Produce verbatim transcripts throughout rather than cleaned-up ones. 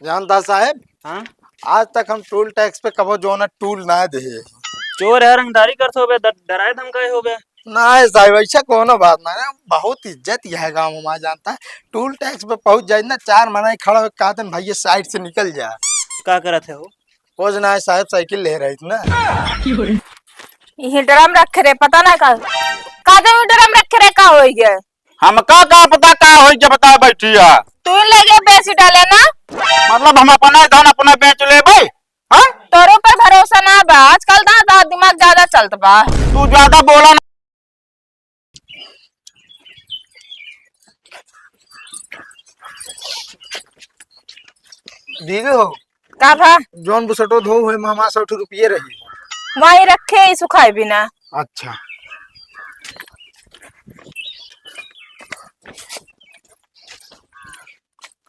जानता साहेब, हाँ? आज तक हम टोल टैक्स पे कबो जौन है टूल ना देहे। चोर है, रंगदारी करत होबे, ड-, डराए धमकाए होबे। नाहीं साहेब, ऐसा कोनो बात ना है, बहुत इज्जत यह गाँव में जानता है। टोल टैक्स पे पहुँच जाए ना, चार मनाई खड़ा हो कहते हैं, "भैया साइड से निकल जा।" का करत है वो? कुछ ना है साहेब, साइकिल ले रही थी ना। यही ड्रम रखे रहे, पता ना का, का दे ड्रम रखे रहे, का हो गया? हमका का पता का होई, जब बता बैठी है। तू ही लगे बेच डाले ना। मतलब हम अपना धन अपना बेच लेबे, हाँ? तोरे ऊपर भरोसा ना बा, आजकल ना, ना दिमाग ज्यादा चलत बा। तू ज्यादा बोला ना। दीदी हो, का भा? जौन बुसटो धो हुए में हमार सौ ठो रुपये रही। वहीं रखे, ई सुखाए बिना। अच्छा।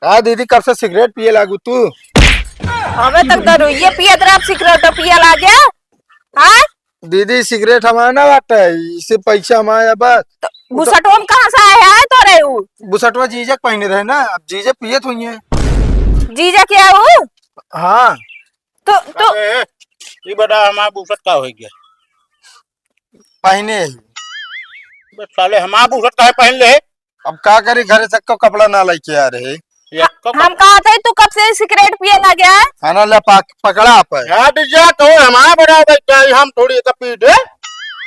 का दीदी, कब से सिगरेट पिए लागू तू? अबे तक दारू ये पियत रहा, अब सिगरेट पिए लागे? हाँ? दीदी, सिगरेट हमारा ना बाटे, इसे पैसा हमारा बस। तो बुसटवा में कहाँ से आए है तोरे उ? बुसटवा जीजा के पहिने रहे ना, अब जीजा पियत हुई है। जीजा के उ? हाँ। तो, तो अबे, ई बता, हमार बुसट का होई गया? पहिने ही। बस साले, हमार बुसट काहे पहिन ले? अब का करी, घरे से को कपड़ा ना लेके आ रहे। ये को हम कहा थे, तू कब से सिगरेट पिए लगे है? खाना ले पा-, पकड़ा पे। हट जा, तो हमार बड़ा भाई, क्या हम थोड़ी एक पी दे?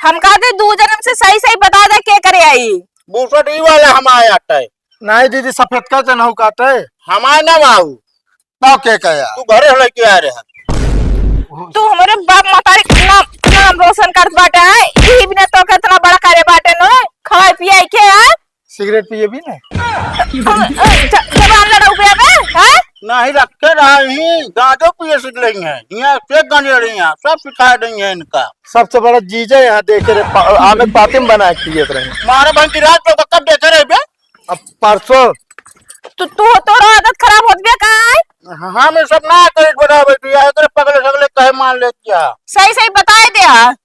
हम कहा थे, दू जन्म से सही सही बता दे, के करे आई? बुसट ई वाला हमार आता है। नहीं दीदी, सफेद का तो नहीं काटे। हमार ना बाबू। तब के कहे यार? तू घरे से लेके आ रहे हैं। तू हमरे बाप मतारी के नाम, नाम रोशन करत बाटे, हैं? यही बिना तो के इतना बड़ा करे बाटे न, खाए पिए के, हैं? सिगरेट पिए भी ना? हम, अ, ज-, जबान लड़ाऊ बे, हैं? नहीं रखे रही, गांजो पिए सीख लेंगे। यहाँ से गंजेड़ी हैं, सब सिखा देंगे इनका। सबसे बड़ा जीजा यहाँ देखे रहे, पा-, आमे पातिम बना के पियत रहे। मारे बहन की रात तो कब देखे रहे बे? अब परसों। तू, तू, तोर आदत खराब होत बिया का है? हाँ, हम ये सब ना करे बराबर, तू यार तेरे पगले सगले कहे मान ले क्या? सही सही बताए दे, हाँ।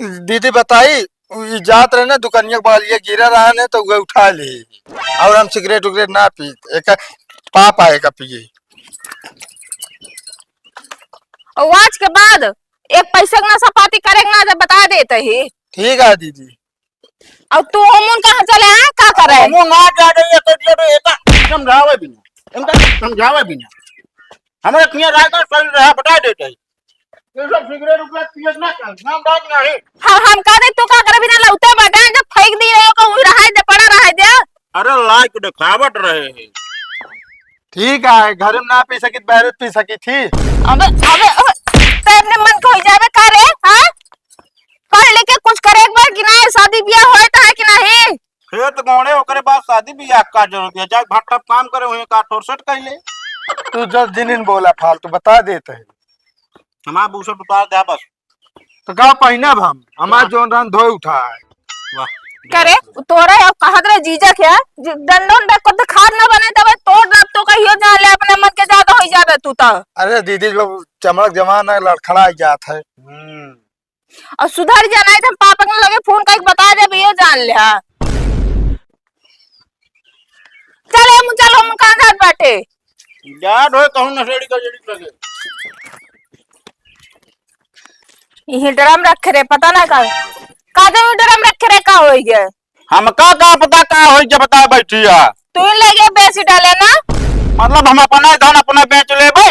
दीदी बताई, उ ई जात रहे ना दुकनिया के बगलिया गिरा रहा ने तो उहे उठा ले। और हम सिगरेट उगरेट ना पी, एक पाप आए का पिए। और आज के बाद एक पैसे का नशा पाती करेगा ना, जब बता देते ही। ठीक है दीदी। अब तू हमन कहाँ चले हैं, का करे? हमन ना जा रही है तो ये तो एका समझावे भी ना, इनका समझावे भी ना। हमारे किया राय का सही रहा, बता देते हैं। ये सब सिगरेट उगरेट पिए ना कर, नाम बात नहीं। हम, हम कह दे, तू का करे बिना लौटे बटे, जब फेंक दी रहे हो, को रहा दे, पड़ा रहा दे। अरे लाइक दिखावट रहे हैं। ठीक है, घर में ना पी सकी, बाहर पी सकी थी। अबे, अबे, अबे, ते अपने मन को हो जावे का रे, हाँ? पढ़ लिख के कुछ करे एक बार कि नहीं, शादी ब्याह होए तो है कि नहीं? खेत गोड़े ओकरे बाद शादी ब्याह का जरूरत है, जाए भट्टा काम करे हुए का ठोरसट कर ले। तू जस जिनिन बोला फालतू, बता देते हैं। हमार बुसट उतार दे बस। तो का पहिनब हम? हमार वाह। जौन रहन धोए उठाए। वाह। करे, तोरा अब कहत रहे जीजा के, जि-, डंडोन बे को तो खाद ना बने, तब तोड़ रब तो कहियो जान ले, अपने मन के ज्यादा हो जाबे तू तो। अरे दीदी, जब चमड़क जवान है, लड़खड़ा जात है। हम्म। और सुधर जाना है तो हम पापा के लगे फोन करके बता देबे, यो जान ले, हाँ। चल, हम चल, हम कहाँ जात बाटे? जात होए कहूँ नशेड़ी का जड़ी लगे। यही ड्रम रखे रहे, पता ना का, का दे ड्रम रखे रहे, का होई गए? हमका का पता का होई, जब बता बैठी है। तू ही ले गए बेच डाले ना। मतलब हम अपना धन अपना बेच लेबे,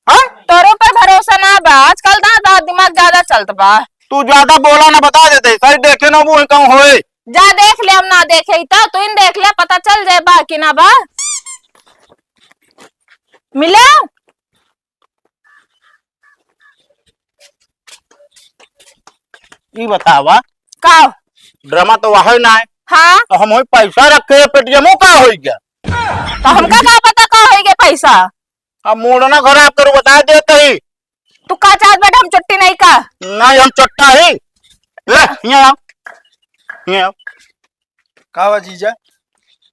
हाँ? तोरे ऊपर भरोसा ना बा, आजकल ना, ना दिमाग ज्यादा चलत बा। तू ज्यादा बोला ना, बता देते, सही देखे ना वो कहूँ होए। जा देख ले, हम ना देखे ही तो, तू ही देख ले, पता चल जाए बा कि ना बा। मिले? ई बतावा। का? ड्रामा तो वही ना है। हाँ। तो हम वही पैसा रखे हैं पेटीएम, वो का होई गया? तो हमका का पता का होई गया पैसा? अब मूड ना खराब करू, बता देते ही। तू का चाहत बाटे, हम चुट्टी नहीं का? नहीं, हम चुट्टा ही। ले, हियाँ आओ। हियाँ आओ। का बा जीजा?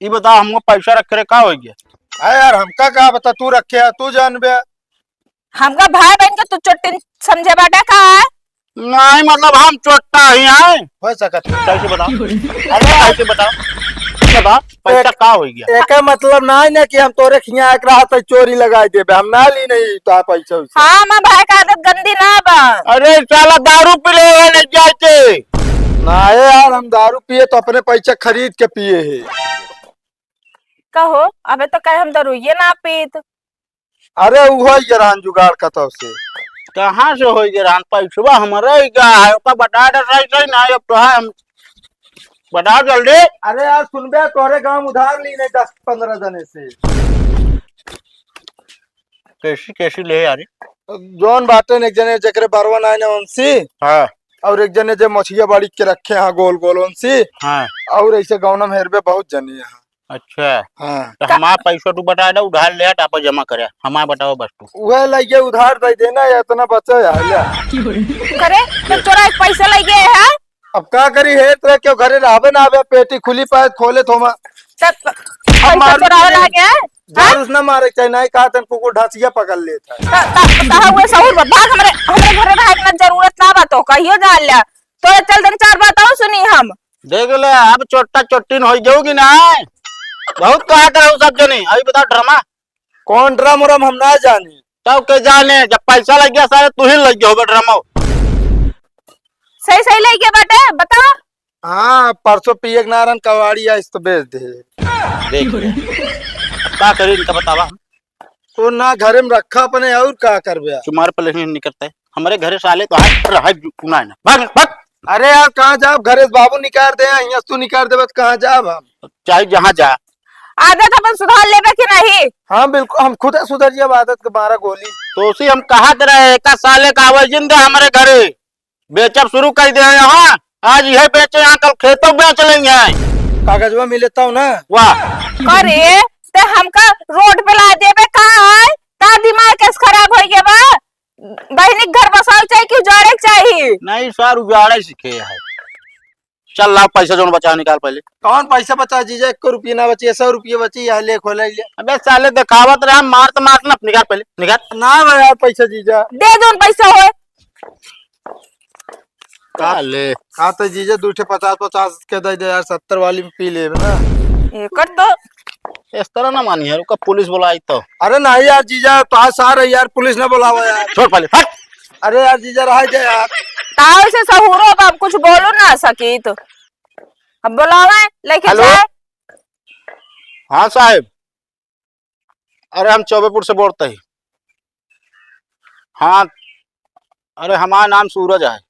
ई बता, हमको पैसा रखे रहे, का हो गया? अरे यार, हमका का बता, तू रखे है, तू जानबे। हमका भाई बहन के तू चोटिन समझे बाटे का? नहीं, मतलब हम चोट्टा ही हैं। हो सकत है। कैसे बताओ? अरे कैसे बताओ? बा, पैसा एक, का होइ गया? एके मतलब ना है ना कि हम तोरे खिया एक रात से चोरी लगाई देबे, हम ना ली नहीं तो पैसा उसे। हाँ, माँ भाई का आदत गंदी ना बा। अरे साला दारू पी ले नहीं जाए के। ना है यार, हम दारू पिए तो अपने पैसा खरीद के पिए है। कहो, अबे तो कहे हम दारू ये ना पीत। अरे उहो ये रहन जुगाड़ कतौ से। कहाँ से होइ गे रहन? पैसवा हमरे ही का है, ओका बता दे सही सही ना, अब तो है हम बता जल्दी। अरे यार सुनबे, तोरे गाँव उधार ली नहीं दस पन्द्रह जने से। कैसी कैसी ले यार? जौन बाटे न एक जने जेकरे बरवा नाई ना उनसी। हाँ। और एक जने जे मछिया बाड़ी के रखे हैं गोल गोल उनसी। हाँ। और ऐसे गाँव में हेरबे बहुत जने हैं। अच्छा। हाँ। तो का- हमार पैसा तू बता दे, उधार ले आ, तो आप जमा करे। हमार बताओ बस तू। वह लगे उधार दे देना, ये इतना बचा है, ले। करे, तो चोरा एक पैसा ले गए है। अब का करी, हे तोरा क्यों घरे रहबे ना आवे, पेटी खुली पाए खोले थोमा। तब हम पैसा मारू चोरावे नहीं। लागे? हाँ? झाड़ू से ना मारे के चाही, नहीं कहा तन कुकुर ढांचिया पकड़ लेता है। त-, त-, कहा हुए सहूर बा, भाग हमरे, हमरे घरे रहे के ना जरूरत ना बा तो कहियो जान लिया। तो चल तन चार बात और सुनी हम। देख ले, अब चोट्टा चोट्टिन होइ जाओगी ना। बहुत कहा था वो सब जने, अभी बता ड्रामा। कौन ड्राम उराम हम ना जानी। तब के जाने, जब पैसा लग गया सारे तू ही लग गया होगा ड्रामा। सही सही लग गया बाटे, बता। हाँ, परसों पिए के नारन कबाड़ी आइस तो बेच दे। देख ले। का करी इनका बतावा? तो ना घरे में रखा अपने और का करबे यार? तुम्हारे पहले नहीं निकलता है। हमारे घरे साले तो हाथ रहा सुना है ना। भाग, भाग। अरे यार, कहाँ जाब? घरे से बाबू निकाल दे, यहाँ से तू निकाल दे, बस कहाँ जाब हम? चाहे जहाँ जा। आदत अपन सुधार लेबे कि नहीं? हाँ, बिल्कुल, हम खुद सुधर जाब आदत के मारा गोली। तो उसी हम कहा रहे, एका साले का आवे जिंदा हमारे घरे। बेचब शुरू कर दे यहाँ, आज यह बेचे यहाँ, कल खेतों बेच लेंगे। कागजवा मिले तब ना। वाह। अरे, ते हमका रोड पे ला देबे का है? का दिमाग कैसे खराब हो गया बा? बहिनी के घर बसावे के चाही कि उजाड़े के चाही? नहीं सर, उजाड़े सीखे है। चल लाओ पैसा जौन बचा निकाल पहले। कौन पैसा बचा जीजा? एक रुपया ना बची, सौ रुपया बची, यह ले खोले ले। अबे साले दिखावत रहा, मार तो मार ना, निकाल पहले, निकाल। ना बा यार पैसा जीजा। दे जौन पैसा होए। का ले? का तो जीजा दू ठे पचास पचास के दे दे यार, सत्तर वाली में पी लेब ना। एकर तो इस तरह ना मानी यार, ओका पुलिस बुलाई तो। अरे नहीं यार जीजा, तो आज सार है यार, पुलिस ना बुलावा यार। छोड़ पहले, हट। अरे यार जीजा, रह जा यार। ताऊ से सहूरो बा, अब कुछ बोलो ना सकी तो। अब बुलावे, लेके हेलो। जाए। हाँ साहेब, अरे हम चौबेपुर से बोलते ही। हाँ, अरे हमारा नाम सूरज है।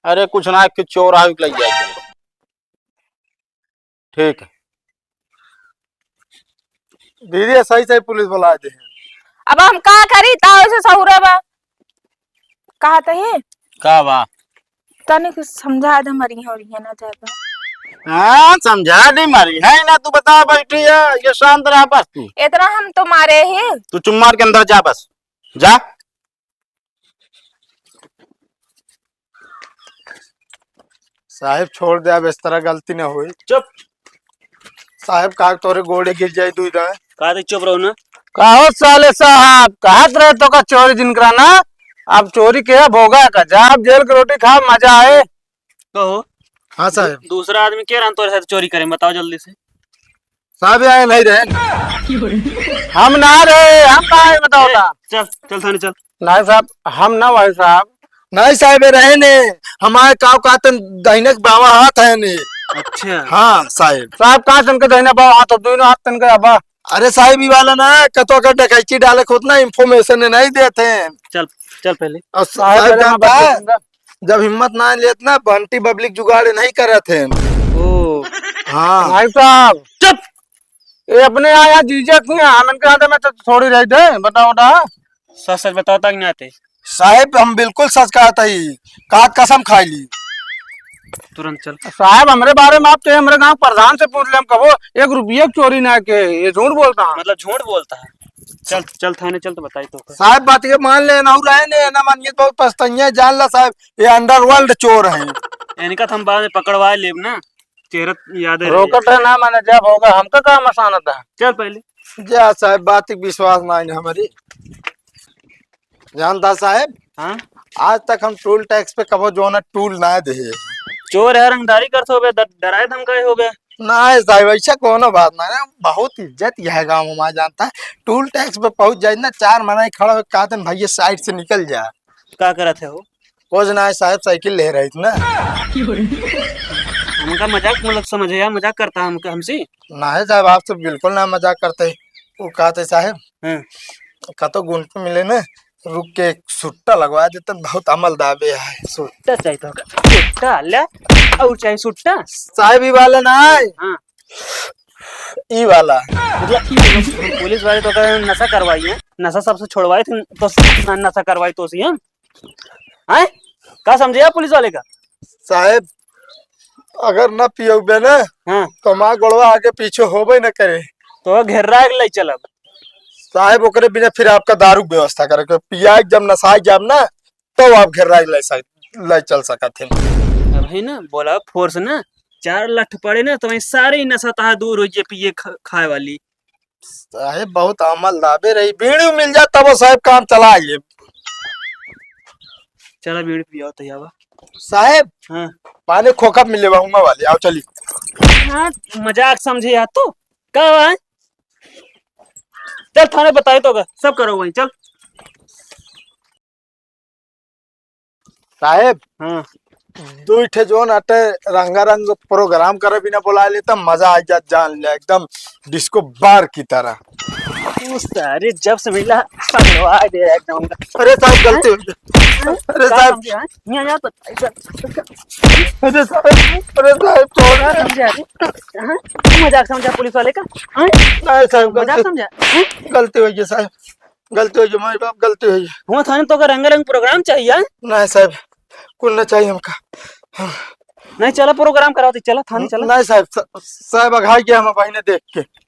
अरे कुछ ना, कुछ चोर आवे के लग जाए। ठीक है। दीदी, सही सही पुलिस बुला दे। अब हम का करी, ताऊ से सहूरे बा। कहा तही? का बा? तनी कुछ समझा दे, मरी हो रही है ना ज्यादा। हाँ, समझा दे, मरी है ना, तू बता बैठी है, ये शांत रहा बस तू। इतना हम तो मारे ही। तू चुप मार के अंदर जा बस, जा। साहेब छोड़ दे, अब इस तरह गलती ना होई। चुप। साहेब का तोरे गोड़े गिर जाए दुई दाएं। का रे चुप रहो ना। कहो साले साहब, कहत रहे तो का चोरी जिन कराना, अब चोरी के भोगा का, जा अब जेल के रोटी खा, मजा आए। कहो। हाँ साहेब। दूसरा आदमी के रहन तोरे साथ चोरी करे, बताओ जल्दी से। साहेब, यहाँ नहीं रहे। हम ना रहे, हम कहाँ है बताओ ए, ना? चल, चल थाने चल। नहीं साहब, हम ना भाई साहब। नहीं साहेब, ये रहे ने, हमारे काव का तन दहिने के बावा हाथ है ने। अच्छा। हाँ साहेब। साहब, कहाँ तन के दहिने बावा हाथ, दोनों हाथ तन के बावा। अरे साहेब, ई वाला ना, कतो का डकैती डाले खुद ना, information नहीं देते हैं। चल, चल पहले। और साहेब, साहेब पहले मैं जानता बात है, करूंगा। जब हिम्मत ना लेत ना, बंटी बबली के जुगाड़ नहीं करत है। ओ। हाँ। भाई साहब। चुप। ये अपने आया जीजा की है, हमन के हाथे में तो थोड़ी रह दे, बताओ ना। सच सच बताओ ताकि ना आते। साहेब, हम बिल्कुल सच कहत हई, कात कसम खाई ली। तुरंत चल। साहेब, हमरे बारे में आप तो हमरे गांव प्रधान से पूछ ले, हम कबो एक रुपये की चोरी ना के, ये झूठ बोलता है। मतलब झूठ बोलता है। चल, चल थाने चल तो बताई तो। साहेब, बात के मान ले, ना रहे ने, ना मानिए तो पछताइए, जान ला साहेब, ये underworld चोर है। इनका तो हम बाद में पकड़वा लेब ना, चेहरा याद है। रोकत है ना, माने जब होगा, हमका का मसानत है। चल पहले। जा साहेब, बात के विश्वास ना है हमारी। जानता साहेब, हाँ? आज तक हम toll tax पे कबो जो ना toll ना दे। चोर है, रंगदारी करत होबे, ड-, डराए धमकाए होबे। नाहीं साहब, ऐसा कोनो बात नाहीं है। बहुत इज्जत यह गाँव में, जानता है, टोल टैक्स पे पहुँच जाए ना, चार मनाई खड़ा हो, कहते हैं, "भैया, साइड से निकल जा।" का करत है वो? कुछ नाहीं साहब, साइकिल ले रही थी ना। हमका मजाक मतलब समझे या मजाक करता हमका, हमसे? नाहीं साहब, आपसे बिल्कुल ना मजाक करते। वो कहते साहब, हाँ। कतो गुंडा मिले ना, रुक के एक सुट्टा लगवा देते, बहुत अमल दाबे है। सुट्टा चाहिए तो का? सुट्टा ले, और चाहिए सुट्टा? साहब, ई वाला ना है। हाँ। ई वाला। मतलब, हम पुलिस वाले तो कहे नशा करवाई है, नशा सबसे छोड़वाई थी, तो न-, नशा करवाई तो सी हम। हैं? का समझे आप पुलिस वाले का? साहब, अगर ना पियोबे ना, हाँ। तो माँ गोड़वा आगे पीछे होबे न करे। तो घेर्रा के ले चलब। साहब, ओकरे बिना फिर आपका दारू के व्यवस्था करे के, पिया के जब नसाई जाब ना, तब आप घेर्रा के ले सक-, ले चल सकत हैं। अब है ना, बोला फोर्स ना, चार लठ पड़े ना, तो वहीं सारे ही नशा तहा दूर हो जे पिए ख-, खाए वाली। साहब, बहुत अमल दाबे रही, बीड़ी मिल जाए तब साहब काम चला आइए। चला बीड़ी पियाओ तो यावा। साहब, हाँ। पानी खोखा मिले बा, हुआं वाले, आओ चली। हाँ, मजाक समझे यार तू, का बा? चल थाने बताए तो का, सब करो वहीं, चल। साहेब, हाँ। दुइ ठे जोन अटे रंगारंग प्रोग्राम करे बिना बोलाए ले त मजा आ जात जान ले, एकदम डिस्को बार की तरह। तू सारे जब से मिला पगलवा दे एकदम। अरे साहब, गलती हो गई। हाँ? अरे का साहब। समझे, हाँ? यहाँ, यहाँ तो अरे साहब, अरे साहब, छोड़। का समझे अरे? हाँ? तू मजाक समझा पुलिस वाले का? हाँ? नहीं साहब, मजाक गलती, समझा? हाँ? गलती हो गई साहब। गलती हो गई, माई बाप, गलती हो गई। हुआं थाने तो का रंगारंग प्रोग्राम चाहिए, हाँ? नहीं साहब, कुल ना चाहिए हमका। नहीं, चला प्रोग्राम कराओ, तो चला थाने चला। नहीं साहब, स-, साहब अघाई गया हम बहिने देख के।